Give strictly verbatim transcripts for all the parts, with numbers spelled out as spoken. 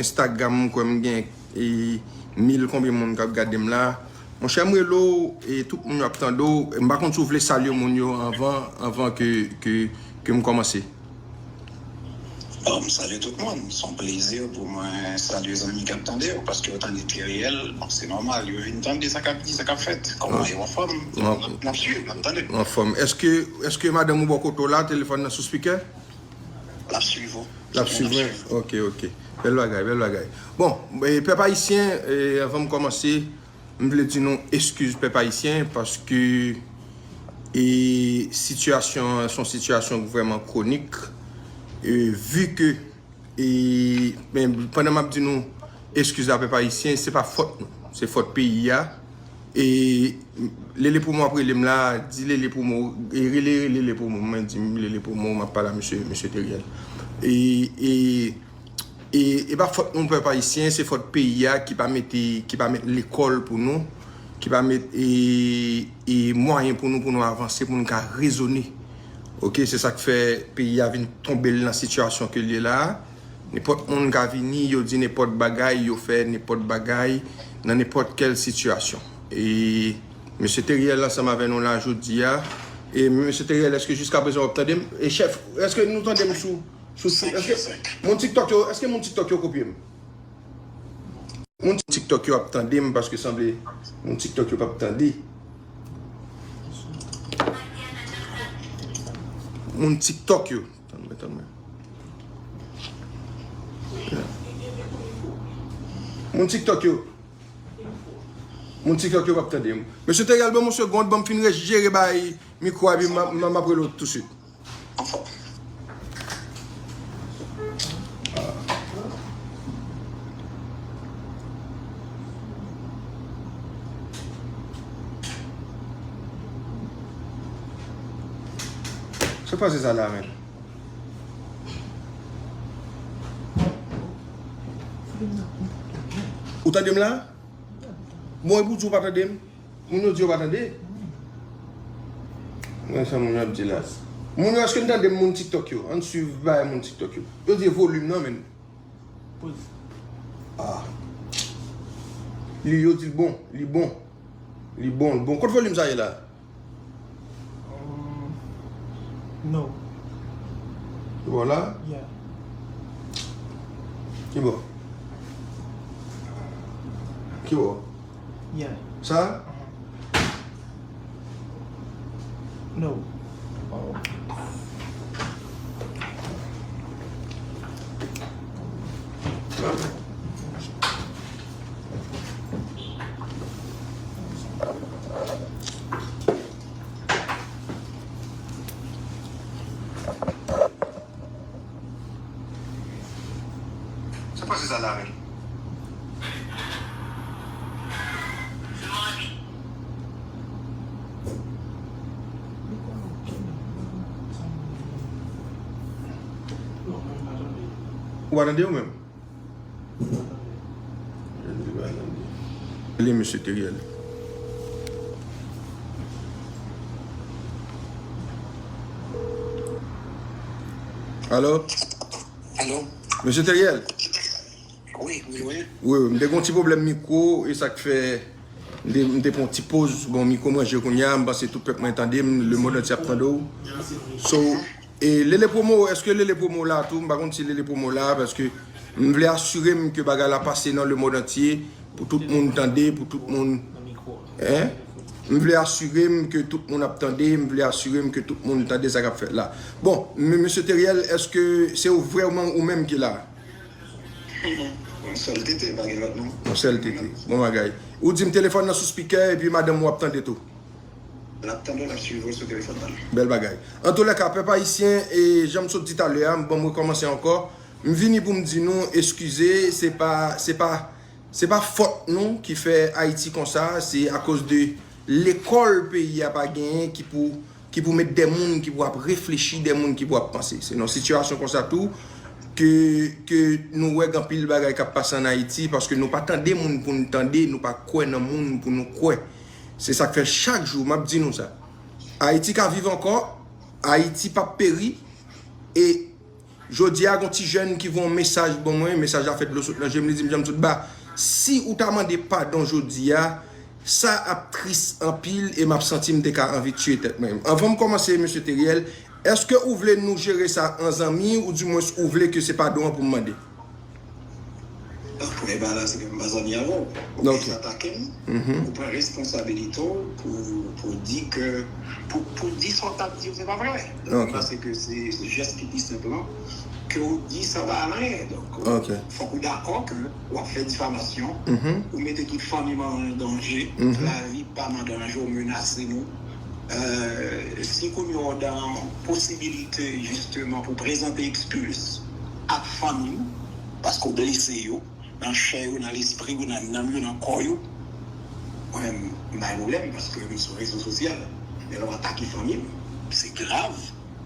Instagram, m kwè m gen e, mil konbyen moun k ap gade m la. Monchè, m rele w, e tout moun yo ap tande w. M pa konn si w vle salye moun yo anvan, anvan ke, ke, ke m kòmanse. Bon, m salye tout moun. Se yon plezi pou mwen salye zanmi k ap tande yo, paske yo tande Teriel. Bon, se nòmal, yo vin tande sa k ap di, sa k ap fèt. Kòman yo anfòm? N ap swiv, n ap tande. Anfòm. Èske, èske madanm ou bò kote w la, telefòn nan sou spikè? L ap swiv ou. L ap swiv mwen? Ok, ok. Bèl bagay, bèl bagay. Bon, e, pèp ayisyen, e, anvan m kòmanse, m vle di nou eskiz pèp ayisyen, paske e sitiyasyon an se yon sitiyasyon vrèman kwonik. E, vi ke, e, men, pandan m ap di nou eskiz la pèp ayisyen, se pa fòt nou, se fòt peyi a. E Lele Pwomo ap rele m la, di Lele Pwomo, e rele Lele Pwomo, mwen di m Lele Pwomo, m ap pale a mesye, mesye Teriel. E, e, e, e pa fòt nou pèp ayisyen, se fòt peyi a ki pa mete, ki pa met lekòl pou nou, ki pa met e, e mwayen pou nou, pou nou avanse, pou nou ka rezone. Ok, se sa k fè peyi a vin tonbe l nan sitiyasyon ke l ye la a. Nenpòt moun ka vini, yo di nenpòt bagay, yo fè nenpòt bagay nan nenpòt kèl sitiyasyon. E mesye Teriel ansanm avè nou la jodi a. E mesye Teriel, èske jiskaprezan w ap tande m? E chèf, èske nou tande m sou, sou, sou, èske moun TikTok yo, èske moun TikTok yo kopye m? Moun TikTok yo ap tande m paske sanble moun TikTok yo p ap tande. Moun TikTok yo. Tann mwen, tann mwen. Moun TikTok yo. Moun TikTok yo p ap tande m. Mesye Teriel, ban m yon segonn, ban m fin rejere bay mikwo a, epi m, m, m ap rele w tousuit. Anfòm. Sa k pase sa la menm? Ou tande m la? Bon, epi w di w pa tande m? Moun yo di yo pa tande. Mwen sa moun yo ap di la. Moun yo, èske n tande moun TikTok yo? Ann swiv bagay moun TikTok yo. Yo di volim nan, men. Ah. Li, yo di l bon, li bon. Li bon, li bon. Kot volim sa ye la? No. Ki bò la? Yeah. Ki bò? Ki bò? Yeah. Sa? No. Sa k pase sa la menm? Ou pa tande ou menm? Li mesye Teriel. Alo? Alo? Mesye Teriel? Wi, wi, wi. Wi, wi, m te gen yon ti pwoblèm mikwo, e sa k fè m te, m te pran yon ti poz. Bon, mikwo m ranje kounye a, m panse tout pèp mwen tande m, lemonn antye ap tande w. So, e Lele Pwomo, èske Lele Pwomo la tou? M pa konn si Lele Pwomo la, paske m vle asire m ke bagay la pase nan lemonn antye, pou tout moun tande, pou tout moun, hein? M vle asire m ke tout moun ap tande, m vle asire m ke tout moun tande sa k ap fèt la. Bon, m-, mesye Teriel, èske se ou vrèman ou menm ki la? Yon sèl tete, pa gen lòt non. Yon sèl tete. Bon bagay. Ou di m telefòn nan sou spikè epi madanm ou ap tande tou. L ap tande w, l ap swiv ou sou telefòn nan. Bèl bagay. Antoulèka, pèp ayisyen, e jan m sot di talè a, m, bon, m rekòmanse ankò. M vini pou m di nou eskize, se pa, se pa, se pa fòt nou ki fè Ayiti konsa, se akoz de lekòl peyi a pa genyen ki pou, ki pou met de moun ki pou ap reflechi, de moun ki pou ap panse. Se nan sitiyasyon konsa tou ke, ke nou wè gen anpil bagay k ap pase ann Ayiti, paske nou pa tande moun pou n tande, nou pa kwè nan moun pou nou kwè. Se sa k fè chak jou, m ap di nou sa. Ayiti ka viv ankò, Ayiti p ap peri, e Jodi a, gon ti jèn ki voye yon mesaj ban mwen, mesaj la fè dlo sot nan je m, li di m, Janm Sotba, si ou ta mande padon jodi a, sa ap tris anpil e m ap santi m te ka anvi tiye tèt mwen. Anvan m kòmanse, mesye Teriel, èske ou vle nou jere sa an zanmi, oudimwens ou vle ke se padon an pou m mande? Premye bagay la, se ke m pa zanmi avè w. Ou plis atake m, ou pran responsabilite w pou, pou di ke, pou, pou di sa w t ap di yo, se pa vre. Donk, m panse ke se, se jès ki pi senp lan, ke w di sa pa anyen. Donk, fòk ou dakò ke w ap fè difamasyon, ou mete tout fanmi m an danje, lavi pa m an danje, ou menase nou. Si kounye a w dan posibilite, jisteman, pou prezante ekskiz ak fanmi w, paske w blese yo, nan chè yo, nan lespri yo, nan nanm yo, nan kò yo, mwen menm, m pa gen pwoblèm, paske m sou rezo sosyal. Men lè w atake fanmi m, se grav.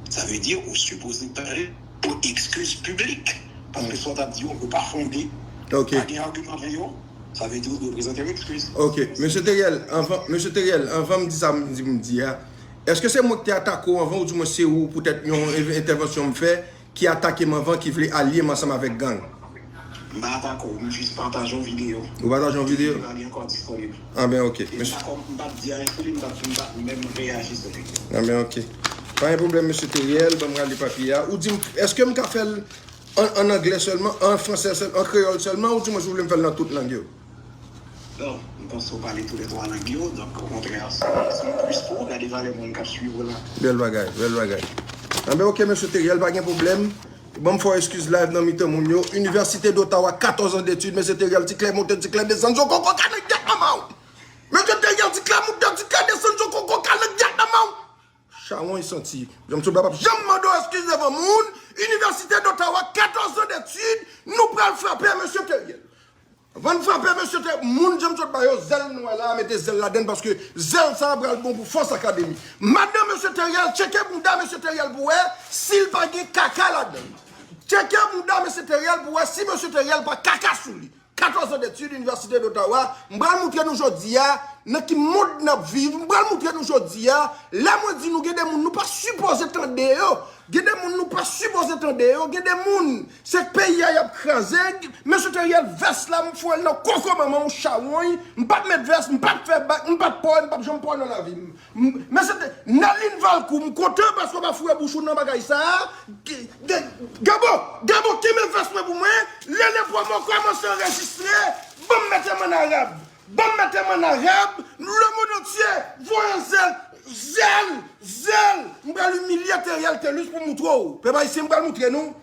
Sa vle di, ou sipoze pale pou ekskiz piblik. Paske sa w t ap di yo, yo pa fonde. Pa gen agiman avè yo. Sa vle di ou dwe prezante yon ekskiz. Ok. Mesye Teriel, anvan, mesye Teriel, anvan m di sa m di m di a, èske se mwen ki te atake w anvan, oudimwens se ou, poutèt yon entèvansyon m fè, ki atake m anvan, ki vle alye m ansanm avèk gang? M pa atake w, m jis pataje yon videyo. Ou pataje yon videyo? Videyo a li ankò disponib. Anben, ok. E m pa kòm, m pa t di anyen sou li, m pa t, m pa t menm reyaji sou li. Anben, ok. Pa gen pwoblèm, mesye Teriel, ban m rale papye a. Ou di m, èske m ka fè l an, an anglè sèlman, an fransè sèlman, an kreyòl sèlman, oudimwens ou vle m fè l nan tout lang yo? Bon, m panse w pale toulètwa lang yo, donk, okontrè, se, se yon plis pou ou, gade valè moun k ap swiv ou la. Bèl bagay, bèl bagay. Anben, ok, mesye Teriel, pa gen pwoblèm. Ban m fè w ekskiz live nan mitan moun yo. Inivèsite d'Ottawa, katòz an detid, mesye Teriel, ti klè monte, ti klè desann, zo koko ka nan gyèt manman w. Mesye Teriel, ti klè monte, ti klè desann, zo koko ka nan gyèt manman w. Chawony santi. Janm Sotba p ap janm mande w ekskiz devan moun. Inivèsite d'Ottawa, katòz an detid, nou pral frape mesye Teriel. Anvan n frape mesye Teriel, moun Janm Sotba yo, zèl nou wè la a, mete zèl ladann paske zèl sa a pral bon pou Fòs Akademi. Madanm mesye Teriel, tcheke bounda mesye Teriel pou wè si l pa gen kaka ladann. Tcheke bounda mesye Teriel pou wè si mesye Teriel pa kaka sou li. Katòz an detid, Inivèsite d'Ottawa, m pral moutre nou jodi a nan ki mond n ap viv, m pral moutre nou jodi a, lè mwen di nou gen de moun nou pa sipoze tande yo, gen de moun nou pa sipoze tande yo, gen de moun se peyi a y ap kraze, mesye Teriel, vès la m foure l nan koko manman w chawony, m p ap met vès, m p ap fè bak, m p ap pòy, m p ap janm pòy nan lavi m. Mesye Teriel, Nerline Valcourt, m kontan paske w pa foure bouch ou nan bagay sa a. Gabo, Gabo, kenbe vès mwen pou mwen. Lele Promo kòmanse anrejistre. Ban m mete m ann arab. Ban m mete m ann arab. Le monde entier, voye zèl, zèl, zèl. M pral imilye Teriel Thelus pou m moutre w. Pèp ayisyen, m pral moutre nou.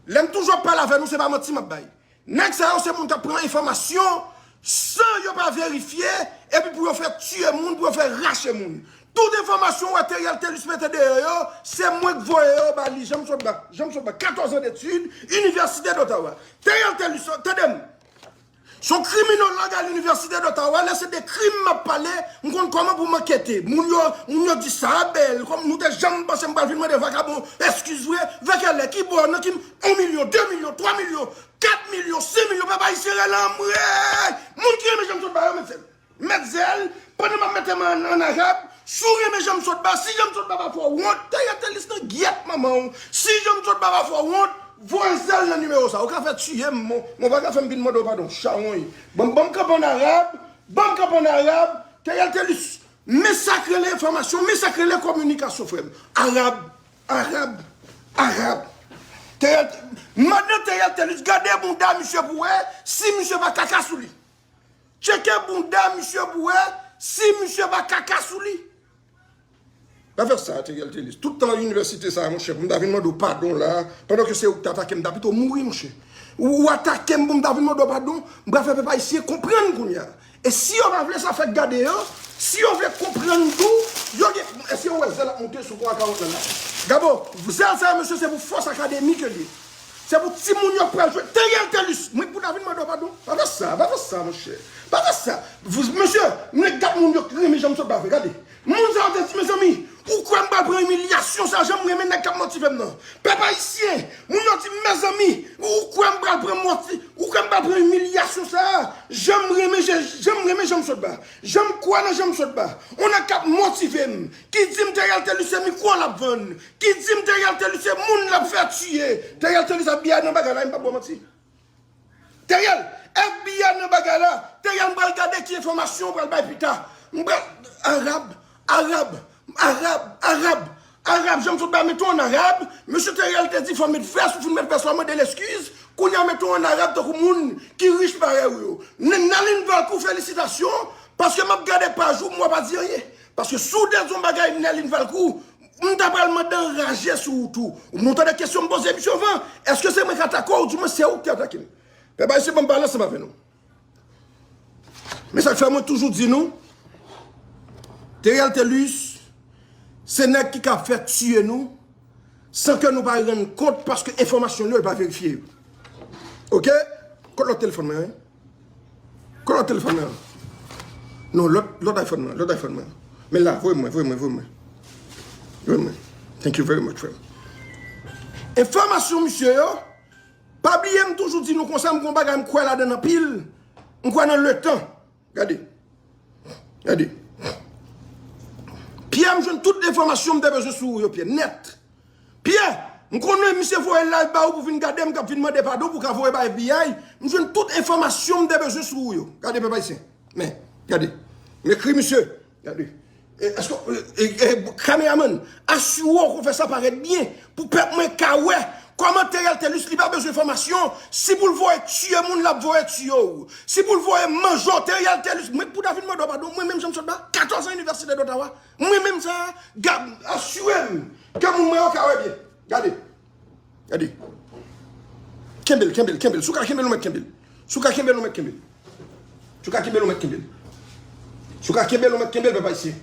Lè m toujou ap pale avè nou, se pa manti m ap bay. Nèg sa yo se moun k ap pran enfòmasyon san yo pa verifye, epi pou yo fè tiye moun, pou yo fè rache moun. Tout enfòmasyon ou wè Teriel Thelus mete deyò yo, se mwen k voye yo ba li. Janm Sotba, Janm Sotba, katòz an detid, Inivèsite d'Ottawa. Teriel Thelus, tande m. Se yon kriminològ a Linivèsite d'Ottawa, lè se de krim m ap pale, m konn kòman pou m ankete. Moun yo, moun yo di sa a bèl, kòm nou te janm panse m pral vin mande vakabon ekskiz vre, vèkèlè, ki bò, nan ki, yon milyon, de milyon, twa milyon, kat milyon, senk milyon, pèp ayisyen rele anmwey! Moun ki renmen Janm Sotba yo, met zèl. Met zèl, pandan m ap mete m ann, ann arab, si w renmen Janm Sotba, si Janm Sotba pa fè w wont, Teriel Thelus nan gyèt manman w. Si Janm Sotba pa fè w wont, voye zèl nan nimewo sa. Ou ka fè tiye m, mon, mon pa ka fè m vin mande w padon, chawony. Ban m, ban m kanpe ann arab, ban m kanpe ann arab, Teriel Thelus, men sa k rele enfòmasyon, men sa k rele kominikasyon, frè m. Arab, arab, arab. Teriel, madan Teriel Thelus, gade bounda misye pou wè si misye pa kaka sou li. Tcheke bounda misye pou wè si misye pa kaka sou li. Pa fè sa, Teriel Thelus. Tout tan inivèsite sa a, monchè, pou m ta vin mande w padon la, pandan ke se ou ki t atake m, m ta pito mouri, monchè. Ou, ou atake m pou m ta vin mande w padon, m pral fè pèp ayisyen konprann kounye a. E si yo pa vle sa fèk gade yo, si yo vle konprann tou, yo gen, èske yo wè zèl ap monte sou pon a kawòt lan la? Gabo, zèl sa yo, mesye, se pou Fòs Akademi ke l ye. Se pou timoun yo k pral jwe. Teriel Thelus, mwen pou ta vin mande w padon. Pa fè sa, pa fè sa, monchè. Pa fè sa. Mesye, nèg gad moun yo renmen Janm Sotba vre, gade. Moun sa yo te di, mezanmi, ou kwè m pral pran imilyasyon sa, jan m renmen nèg k ap motive m nan. Pèp ayisyen, moun yo di, mezanmi, ou kwè m pral pran moti-, ou kwè m pral pran imilyasyon sa, jan m renmen, jan, jan renmen jan m sot ba. Jan m kwè nan jan m sot ba. On nèg k ap motive m, ki di m Theriel Thelus se mikwo l ap vann, ki di m Theriel Thelus se moun l ap fè tiye. Theriel Thelus F B I nan bagay la, m p ap ba w manti. Theriel, F B I nan bagay la. Theriel, m pral gade ki enfòmasyon w pral bay pita. M pral, Arab, Arab, Arab, Arab, Arab, jan m sot ba mete w ann Arab, mesye Theriel te di fò w met vès, ou fin met vès la, w mande l eskiz, kounye a mete w ann Arab tankou moun ki rich parèy ou yo. N-, Nerline Valcourt, felisitasyon, paske m ap gade paj ou, m wè w pa di anyen. Paske si w te di yon bagay Nerline Valcourt, m ta pral mande anraje sou ou tou. Nou tande kesyon m poze misye anvan, èske se mwen k atake w, oudimwen se ou ki atake m? Pèp ayisyen, ban m pale ansanm avè nou. Men sa k fè mwen toujou di nou, Theriel Thelus, se nèg ki ka fè tiye nou, san ke nou pa rann kont, paske enfòmasyon li yo, li pa verifye yo. Oke? Kot lòt telefòn mwen an? Kot lòt telefòn mwen an? Non, lòt, lòt iPhone mwen, lòt iPhone mwen. Men la, voye mwen, voye mwen, voye mwen. Voye mwen. Thank you very much, frè m. Enfòmasyon misye yo, pa bliye m toujou di nou konsa, m gon bagay m kwè ladan l anpil. M kwè nan letan. Gade. Gade. Pyè, m jwenn tout enfòmasyon m te bezwen sou ou yo, Pyè, nèt. Pyè, m konnen misye voye live ba ou pou vin gade m, k ap vin mande padon, pou ka voye ba F B I. M jwenn tout enfòmasyon m te bezwen sou ou yo. Gade, pèp ayisyen. Men, gade. M ekri misye. Gade. E, èske, e, e, e, kameramann, asire w ke w fè sa parèt byen pou pèp mwen ka wè kòman Theriel Thelus li pa bezwen enfòmasyon. Si pou l voye tiye moun, l ap voye tiye w. Si pou l voye manje w, Theriel Thelus, mwen pou ta vin mande w padon, mwen menm jan m sot ba katòz an Inivèsite d Ottawa, mwen menm sa, gad, asire m ke moun mwen yo ka wè byen. Gade. Gade. Kenbe l, kenbe l, kenbe l. Si w ka kenbe l, ou mèt kenbe l. Si w ka kenbe l, ou mèt kenbe l. Si w ka kenbe l, ou mèt kenbe l. Si w ka kenbe l, ou mèt kenbe l, pèp ayisyen.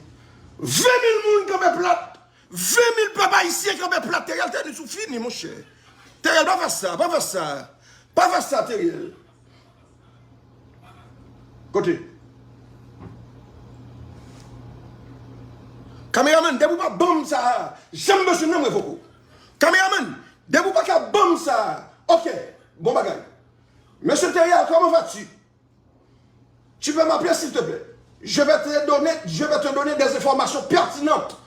Ven mil moun kanpe plat. Ven mil pèp ayisyen kanpe plat. Theriel Thelus, ou fini, monchè. Theriel, pa fè sa, pa fè sa. Pa fè sa, Theriel. Kote? Kameramann, depi w pa ban m sa a, jan m bezwen nan m revoke w. Kameramann, depi w pa ka ban m sa a, oke, bon bagay. Mesye Theriel, comment vas-tu? Tu peux m'appeler, s'il te plaît. Je vais te donner, je vais te donner des informations pertinentes.